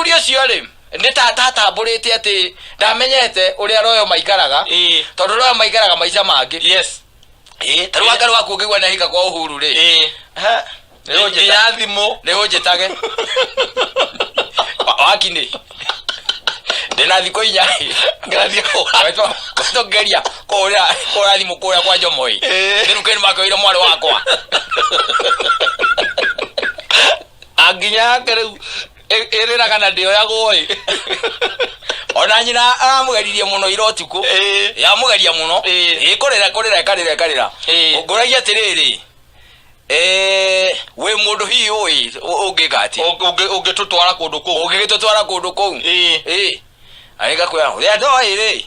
Mũthuri ũcio rĩ, nĩ ta tatambũrĩte atĩ ndamenyete ũrĩa royo maikaraga, tondũ royo maikaraga maica mangĩ. Ĩĩ, ta rĩu Wangarĩ waku ũngĩigua nĩ ahika kwa Uhuru rĩ, ha, nĩ ũnjĩta- Nginya thimũ. Nĩ ũnjĩtage wakinĩ ndĩna thikũ 4. Ngathiĩ kũhũra. Tũngeria kũhũrĩra kũhũra thimũ kũrĩa kwa Jomo ĩ. Rĩu kĩndũ makĩoire mwarĩ wakwa. Ah, nginya yake rĩu ĩrĩraga na ndĩoyagwo ĩ. Ona nyina aramũgeririe mũno ira ũtukũ. Yamũgeria mũno. Ĩ, kũrĩra kũrĩra ĩkarĩra ĩkarĩra. Ngũragia atĩrĩrĩ, wĩ mũndũ hihi ũĩ ũngĩka atĩa? Ũngĩtũtwara kũndũ kũu. Ũngĩgĩtũtwara kũndũ kũu. Ĩ, agĩgakwĩra ũrĩa ndoĩ rĩ,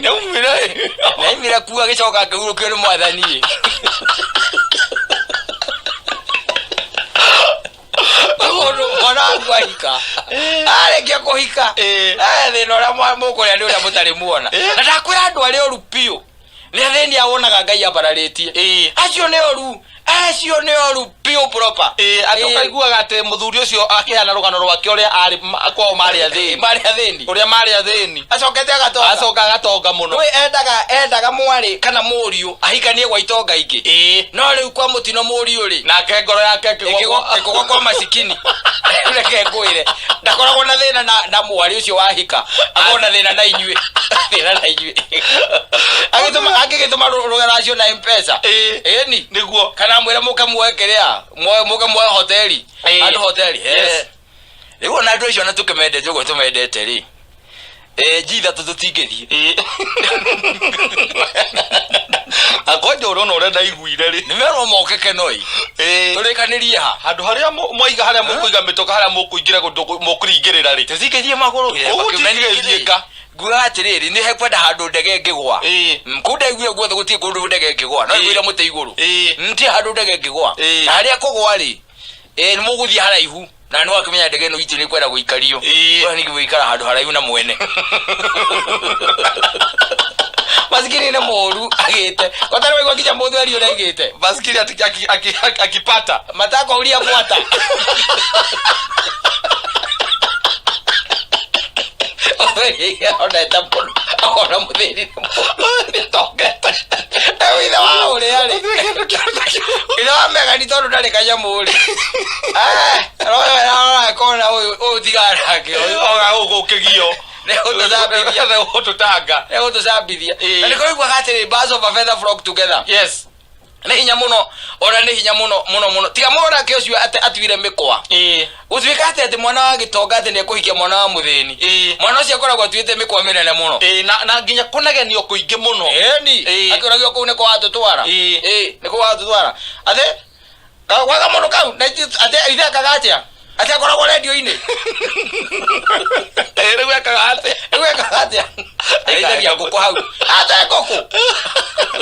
Nĩaumire ĩ. Nĩaumire kuo agĩcoka akĩhurũkio nĩ mwathani ĩ. Mũndũ mwana waku ahika, arĩkia kũhika, thĩna ũrĩa mũkũrĩa nĩ ũrĩa mũtarĩ muona. Na ndakwĩra andũ arĩa oru biũ nĩ athĩni awonaga Ngai ambararĩtie. Acio nĩ oru, acio nĩ oru biũ proper. Ĩĩ, atĩ ũkaiguaga atĩ mũthuri ũcio akĩheana rũgano rwake ũrĩa arĩ kwao marĩ athĩni. Marĩ athĩni. Ũrĩa marĩ athĩni. Acokete agatonga. Acoka agatonga mũno. Nĩũĩ endaga mwarĩ kana mũriũ ahikanie gwa itonga ingĩ. No rĩu kwa mũtino mũriũ rĩ, Nake ngoro yake ĩkĩgwa ĩkĩgwa kwa masikini. Reke ngwĩre, ndakoragwo na thĩna na mwarĩ ũcio wahika, akoragwo na thĩna na inyuĩ. Thĩna na inyuĩ. Agĩtũma angĩgĩtũma rũgeracio na M-Pesa. Ĩni. Nĩguo. Kana mwĩre mũke muoe kĩrĩa, mũke muoe hoteli. Handũ hoteli. Rĩu ona andũ acio ona tũkĩmendete ũguo tũmendete rĩ, nji ithatũ tũtingĩthiĩ. Akwanja ũrona ũrĩa ndaiguire rĩ. Nĩ merwo moke Kenoi. Tũrĩkanĩrie ha? Handũ harĩa mwaiga harĩa mũkũiga mĩtoka harĩa mũkũingĩra mũkũringĩrĩra rĩ. Tũtingĩthiĩ magũrũ. Ũguo tũtingĩthiĩka. Ngugaga atĩrĩrĩ, nĩ hekwenda handũ ndege ĩngĩgwa. Kũu ndaiguire guothe gũtirĩ kũndũ ndege ĩngĩgwa. No ĩgũire mũtĩ igũrũ. Ti handũ ndege ĩngĩgwa. Na harĩa kũgwa rĩ, nĩ mũgũthiĩ haraihu. Na nĩ wakĩmenya ndege ĩno itũ nĩ kwenda gũikario. Ũyũ nĩ gũikara handũ haraihu na mwene. Masikini nĩ mũru agĩte. Kwata nĩ waigua nginya mũthweri ũrĩa aigĩte. Masikini akipata. Matako uria mwata. Onete mũno akona mũthĩni nĩ mũru. Nĩtongete. Rĩu ithe wa ũrĩa rĩ, ithe wa Megani tondũ ndarĩ kanyamũ rĩ, roho kona ũyũ ũyũ tigana nake ũyũ. Oga gũkũ ũkĩgio. Nĩ gũtũcambithia. Nĩ gũtũtanga. Nĩ gũtũcambithia. Na nĩ kũiguaga atĩrĩ, birds of a feather flock together. Nĩ hinya mũno, ona nĩ hinya mũno mũno mũno, tiga mwanake ũcio atĩ atuire mĩkwa. Gũtuĩka atĩ mwana wa gĩtonga atĩ nĩekũhikia mwana wa mũthĩni. Mwana ũcio akoragwo atuĩte mĩkwa mĩnene mũno. Ĩĩ, na nginya kũnegenio kũingĩ mũno. Ĩni. Akĩũragio kũu nĩkũ watũtwara. Ĩĩ, nĩkũ watũtwara. Atĩ gwaga mũndũ kau na atĩ ithe ekaga atĩa? Atĩ akoragwo rendio-inĩ. Ĩĩ, rĩu ekaga atĩa? Rĩu ekaga atĩa? Arĩithagia ngũkũ hau. Ate ngũkũ.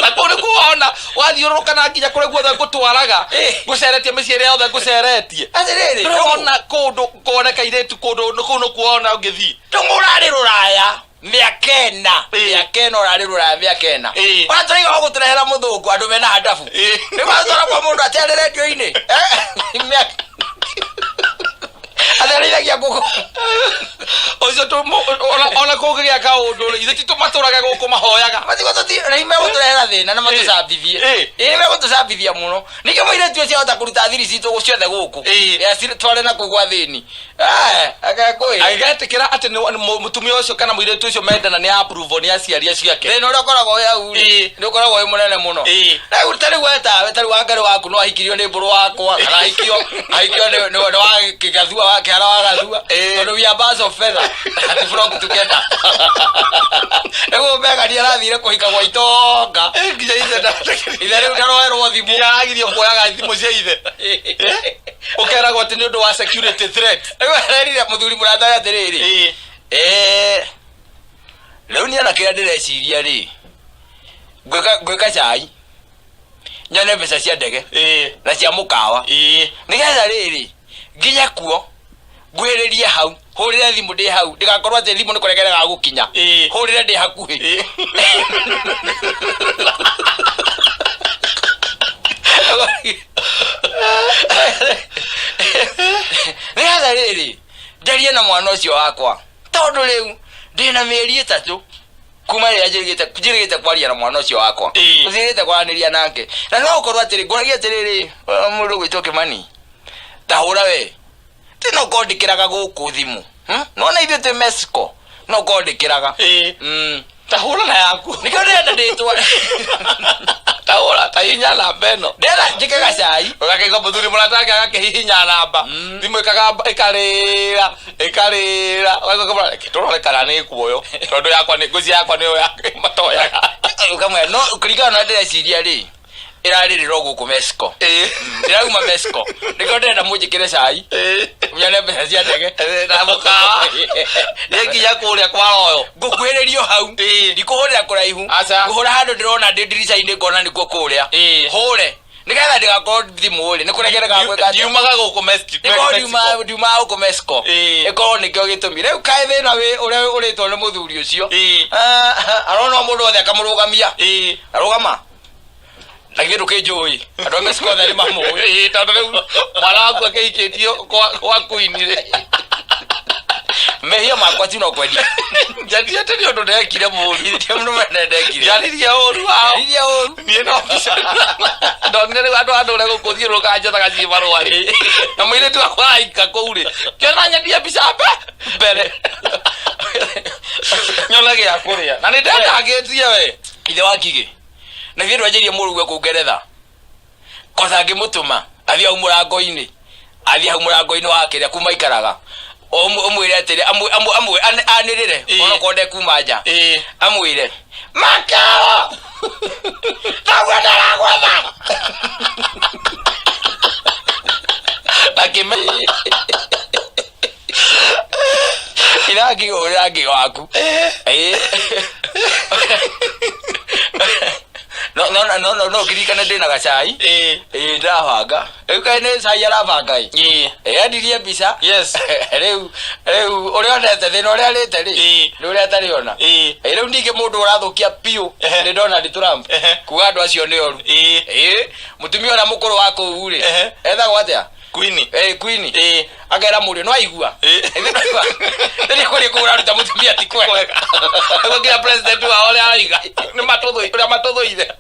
Na kũu nĩkuo wona wathiũrũrũka na nginya kũrĩa guothe ngũtwaraga. Ngũceretie mĩciĩ ĩrĩa yothe ngũceretie. Atĩrĩrĩ, Ndĩrona kũndũ kuoneka airĩtu kũndũ kũu nĩkuo wona ũngĩthiĩ. Ndũng'ũ ũrarĩ rũraya mĩaka ĩna. Mĩaka ĩna ũrarĩ rũraya mĩaka ĩna. Ona tũraiga wa gũtũrehera mũthũngũ andũ mena handabu. Rĩu watwara kwa mũndũ atĩ arĩ rendio-inĩ. Mĩaka atĩ arĩithagia ngũkũ. Ũcio ona kũngĩgĩa kaũndũ rĩ, ithuĩ ti tũmatũraga gũkũ mahoyaga. Rĩu megũtũrehera thĩna na matũcambithie. Ĩĩ, megũtũcambithia mũno. Ningĩ mũirĩtu ũcio ahota kũruta thiri citũ ciothe gũkũ. Tware na kũu gwa thĩni. Agekũĩ. Agĩgetĩkĩra atĩ nĩ mũtumia ũcio kana mũirĩtu ũcio mendana nĩ approve nĩ aciari acio ake. Thĩna ũrĩa ũkoragwo wĩ hau rĩ, nĩ ũkoragwo wĩ mũnene mũno. Rĩu ta rĩu we tawe, ta rĩu Wangarĩ waku no ahikirio nĩ mbũrũ wakwa, kana ahikio nĩ wa kĩgathua wa kĩhara wa gathua. Tondũ we are birds of feather and flock together. Rĩu Megani arathire kũhika gwa itonga. Nginya ithe ndaretĩkĩria. Ithe rĩu ndaroerwo thimũ. Nginya aragirio kuoyaga thimũ cia ithe. Ũkeragwo atĩ nĩ ũndũ wa security threat. Rĩu arerire mũthuri mũrata wake atĩrĩrĩ, rĩu niĩ ona kĩrĩa ndĩreciria rĩ, ngwĩka cai nyone mbeca cia ndege na cia mũkawa, nĩgetha rĩrĩ nginye kuo ngwĩrĩrie hau, hũrĩre thimũ ndĩ hau, ndĩgakorwo atĩ thimũ nĩ kũregerega gũkinya, hũrĩre ndĩ hakuhĩ. Nĩgetha rĩrĩ njarie na Na mwana ũcio wakwa, tondũ rĩu ndĩna mĩeri 3 kuma rĩrĩa njĩrĩgĩte kwaria na mwana ũcio wakwa. Njĩrĩgĩte kwaranĩria nake, na no ũkorwo atĩrĩ, ngũragia atĩrĩrĩ, mũndũ ũgwĩtwo Kĩmani, ta hũra we ti no korwo ndĩkĩraga gũkũ thimũ. Nona ithuĩ twĩ Mexico, no korwo ndĩkĩraga. Ta hũra na yaku. Nĩkĩo ndĩrenda ndĩtware. Ta hũra, ta hihinya namba ĩno. Ndĩrenda njĩke gacai. Ũgakĩigua mũthuri mũrata wake agakĩhihinya namba, thimũ ĩkagamba, ĩkarĩra ĩkarĩra, ũgacoka, "Reke tũrore kana nĩ ĩkuoywo, tondũ yakwa nĩ ngwĩciria yakwa nĩyo matoyaga." Ũkamwĩra no kũringana na ndĩreciria rĩ, ĩrarĩrĩra o gũkũ Mexico. Ndĩrauma Mexico, nĩkĩo ndĩrenda mũnjĩkĩre cai, nyone mbeca cia ndege. Na mũkawa nĩ nginya kũrĩa kwa royo. Ngũkuhĩrĩrio hau, ndikũhũrĩra kũraihu. Aca. Ngũhũra handũ ndĩrona ndĩ ndirica-inĩ, ngona nĩkuo kũrĩa. Hũre nĩgetha ndĩgakorwo thimũ rĩ nĩ kũregerega gwĩka atĩa. Ndiumaga gũkũ Mexico. Ĩkorwo ndiumaga gũkũ Mexico. Ĩkorwo nĩkĩo gĩtũmi rĩu kaĩ thĩna wĩ ũrĩa ũrĩtwo nĩ mũthuri ũcio. Arona o mũndũ wothe akamũrũgamia, arũgama na githĩ ndũkĩnjũĩ, andũ a Mexico othe nĩ mamũĩ. Tondũ rĩu mwana waku akĩhikĩtio kwa queen rĩ. Mehia makwa ti no kwendia. Njarire atĩ nĩ ũndũ ndekire mũru. Ti mũndũ mene ndekire. Njarire ũru wao. Iria ũru. Niĩ no mbica ndonire rĩu andũ andũ ũrĩa gũkũ thiũrũrũka njethaga cibarũa rĩ, na mũirĩtu wakwa araika kũu rĩ, kĩona nyendie mbica mbere nyone gĩa kũrĩa, na nĩ ndetangĩtie we. Ithe wa Ngigĩ, na githĩ ndwanjĩrie mũrũgue kũu Ngeretha kosa ngĩmũtũma athiĩ hau mũrango-inĩ, athiĩ hau mũrango-inĩ wa kĩrĩa kuma ikaraga, ũmwĩre atĩrĩ, anĩrĩre onokorwo ndekuma nja, amwĩre Makao taguo ndaragwetha. Akĩme Ithe wa Ngigĩ, ũrĩra Ngigĩ waku. No no no no no ngirikane ndĩna gacai. Ndĩrabanga rĩu, kaĩ nĩ cai arabanga ĩ. Endirie mbica. Rĩu ũrĩa onete thĩna ũrĩa arĩte rĩ, nĩ ũrĩa atarĩ ona. Rĩu ningĩ mũndũ ũrathũkia biũ nĩ Donald Trump, kuga andũ acio nĩ oru. Mũtumia ũrĩa mũkũrũ wa kũu rĩ, etagwo atĩa? Queen. Queen. Akera mũriũ no aigua rĩrĩa kũrĩ kũu ũraruta mũtumia ti kwega. Nĩguo nginya president wao ũrĩa araiga nĩ matũthũire, ũrĩa matũthũire.